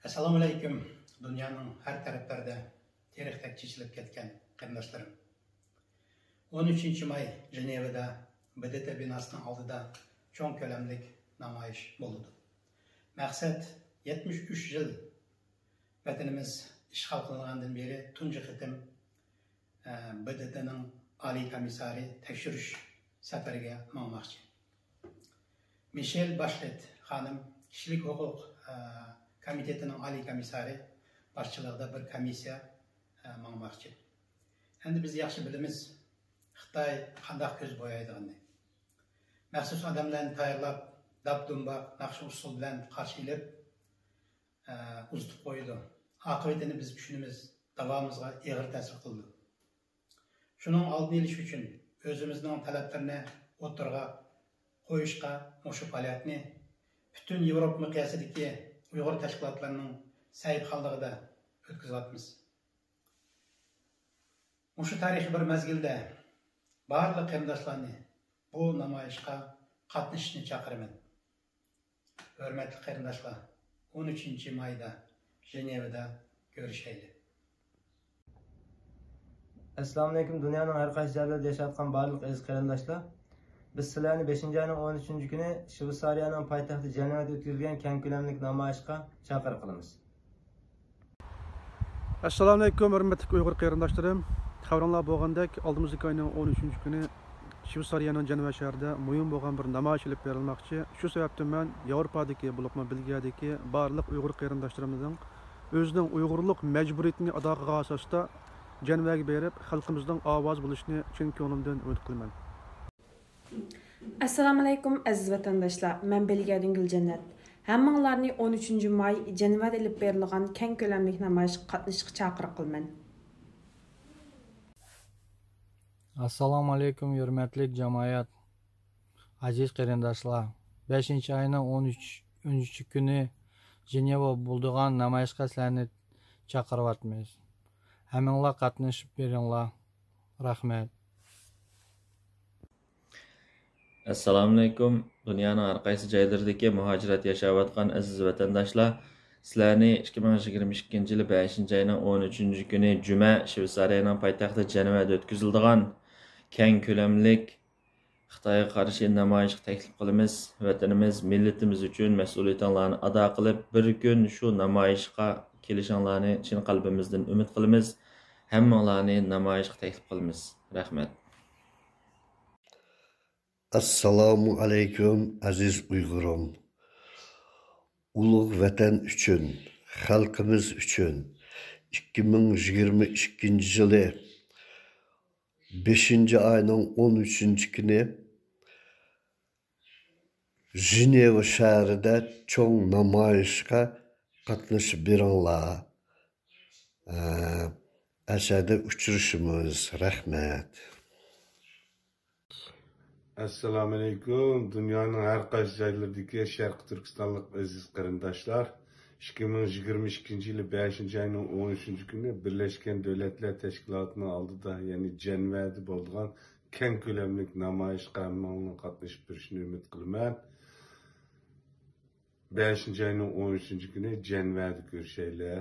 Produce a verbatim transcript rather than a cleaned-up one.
ئەسسالامۇئەلەيكۇم، دۇنيانىڭ ھەر تەرەپلىرىدە تېرىقتەك چېچىلىپ كەتكەن قېرىنداشلىرىم. ئون ئۈچىنچى ماي جېنېۋىدا ب د ت بىناسىنىڭ ئالدىدا چوڭ كۆلەملىك نامايىش بولىدۇ. مەقسەت، يەتمىش ئۈچ يىل ۋەتىنىمىز ئىشغال قىلىنغاندىن بېرى تۇنجى قېتىم، ئە، ب د ت نىڭ ئالىي كومىسسارى تەكشۈرۈش سەپىرىگە ماڭماقچى. مىشېل باشلېت خانىم كىشىلىك ھوقۇق، ئە، كومىتېتىنىڭ ئالىي كومىسسارى باشچىلىقىدا بىر كومىسسىيە، ئە، ماڭماقچى. ئەمدى بىز ياخشى بىلىمىز، خىتاي قانداق كۆز بويايدىغىنىنى. مەخسۇس ئادەملەرنى تەييارلاپ، داپ-دۇمباق، ناخشا-ئۇسسۇل بىلەن قارشى ئېلىپ، ئە، ئۇزىتىپ قويىدۇ. ئاقىۋىتىنى بىز چۈشىنىمىز، داۋامىزغا ئېغىر تەسىر قىلىدۇ. شۇنىڭ ئالدىنى ئېلىش ئۈچۈن ئۆزىمىزنىڭ تەلەپلىرىنى ئوتتۇرىغا قويۇشقا مۇشۇ پائالىيەتنى پۈتۈن ياۋروپا مىقياسىدىكى ئۇيغۇر تەشكىلاتلىرىنىڭ سەھىپىخانلىقىدا ئۆتكۈزۈۋاتىمىز. مۇشۇ تارىخىي بىر مەزگىلدە بارلىق قېرىنداشلارنى بۇ نامايىشقا قاتنىشىشنى چاقىرىمەن. ھۆرمەتلىك قېرىنداشلار، ئون ئۈچىنچى مايدا ژېنېۋىدا كۆرۈشەيلى. ئەسسالامۇئەلەيكۇم، دۇنيانىڭ ھەر قايسى جايلىرىدا ياشاۋاتقان بارلىق ئەزىز قېرىنداشلار. بىز سىلەرنى بەشىنچى ئاينىڭ ئون ئۈچىنچى كۈنى شۋېتسارىيەنىڭ پايتەختى جېنېۋەدە ئۆتكۈزۈلگەن كەڭ كۆلەملىك نامايىشقا چاقىرىق قىلىمىز. ئەسسالامۇئەلەيكۇم، ھۆرمەتلىك ئۇيغۇر قېرىنداشلىرىم. خەۋىرىڭلار بولغاندەك، ئالدىمىزدىكى ئاينىڭ ئون ئۈچىنچى كۈنى شۋېتسارىيەنىڭ جەنۋە شەھىرىدە مۇھىم بولغان بىر نامايىش ئېلىپ بېرىلماقچى. شۇ سەۋەبتىن مەن ياۋروپادىكى، بولۇپمۇ بېلگىيەدىكى بارلىق ئۇيغۇر قېرىنداشلىرىمىزنىڭ ئۆزىنىڭ ئۇيغۇرلۇق مەجبۇرىيىتىنى ئادا قىلغان ئاساستا جەنۋەگە بېرىپ، خەلقىمىزنىڭ ئاۋازى بولۇشىنى چىن كۆڭلۈمدىن ئۈمىد قىلىمەن. ئەسسالامۇئەلەيكۇم، ئەزىز ۋەتەنداشلار. مەن بېلگىيەدىن گۈلجەننەت. ھەممىڭلارنى ئون ئۈچىنچى ماي جەنۋەدە ئېلىپ بېرىلغان كەڭ كۆلەملىك نامايىشقا قاتنىشىشقا چاقىرىق قىلىمەن. ئەسسالامۇئەلەيكۇم، ھۆرمەتلىك جامائەت، ئەزىز قېرىنداشلار. بەشىنچى ئاينىڭ ئون ئۈچ، ئون ئۈچىنچى كۈنى ژېنېۋا بولىدىغان نامايىشقا سىلەرنى چاقىرىۋاتىمىز. ھەممىڭلار قاتنىشىپ بېرىڭلار. رەھمەت. ئەسسالامۇئەلەيكۇم، دۇنيانىڭ ھەر قايسى جايلىرىدىكى مۇھاجىرەت ياشاۋاتقان ئەزىز ۋەتەنداشلار، سىلەرنى ئىككى مىڭ يىگىرمە ئىككىنچى يىلى بەشىنچى ئاينىڭ ئون ئۈچىنچى كۈنى جۈمە شۋېتسارىيەنىڭ پايتەختى جەنۋەدە ئۆتكۈزۈلىدىغان كەڭ كۆلەملىك خىتايغا قارشى نامايىشقا تەكلىپ قىلىمىز. ۋەتىنىمىز، مىللىتىمىز ئۈچۈن مەسئۇلىيىتىڭلارنى ئادا قىلىپ، بىر كۈن شۇ نامايىشقا كېلىشىڭلارنى چىن قەلبىمىزدىن ئۈمىد قىلىمىز. ھەممىڭلارنى نامايىشقا تەكلىپ قىلىمىز. رەھمەت. ئەسسالامۇ ئەلەيكۇم، ئەزىز ئۇيغۇرۇم. ئۇلۇغ ۋەتەن ئۈچۈن، خەلقىمىز ئۈچۈن ئىككى مىڭ يىگىرمە ئىككىنچى يىلى بەشىنچى ئاينىڭ ئون ئۈچىنچى كۈنى ژېنېۋا شەھىرىدە چوڭ نامايىشقا قاتنىشىپ بېرىڭلار. ئە، ئەشەدە ئۇچرىشىمىز. رەھمەت. ئەسسالامۇئەلەيكۇم، دۇنيانىڭ ھەر قايسى جايلىرىدىكى شەرقىي تۈركىستانلىق ئەزىز قېرىنداشلار. ئىككى مىڭ يىگىرمە ئىككىنچى يىلى بەشىنچى ئاينىڭ ئون ئۈچىنچى كۈنى بىرلەشكەن دۆلەتلەر تەشكىلاتىنىڭ ئالدىدا، يەنى جەنۋەدە بولىدىغان كەڭ كۆلەملىك نامايىشقا ھەممىڭلارنىڭ قاتنىشىپ بېرىشىنى ئۈمىد قىلىمەن. بەشىنچى ئاينىڭ ئون ئۈچىنچى كۈنى جەنۋەدە كۆرۈشەيلى.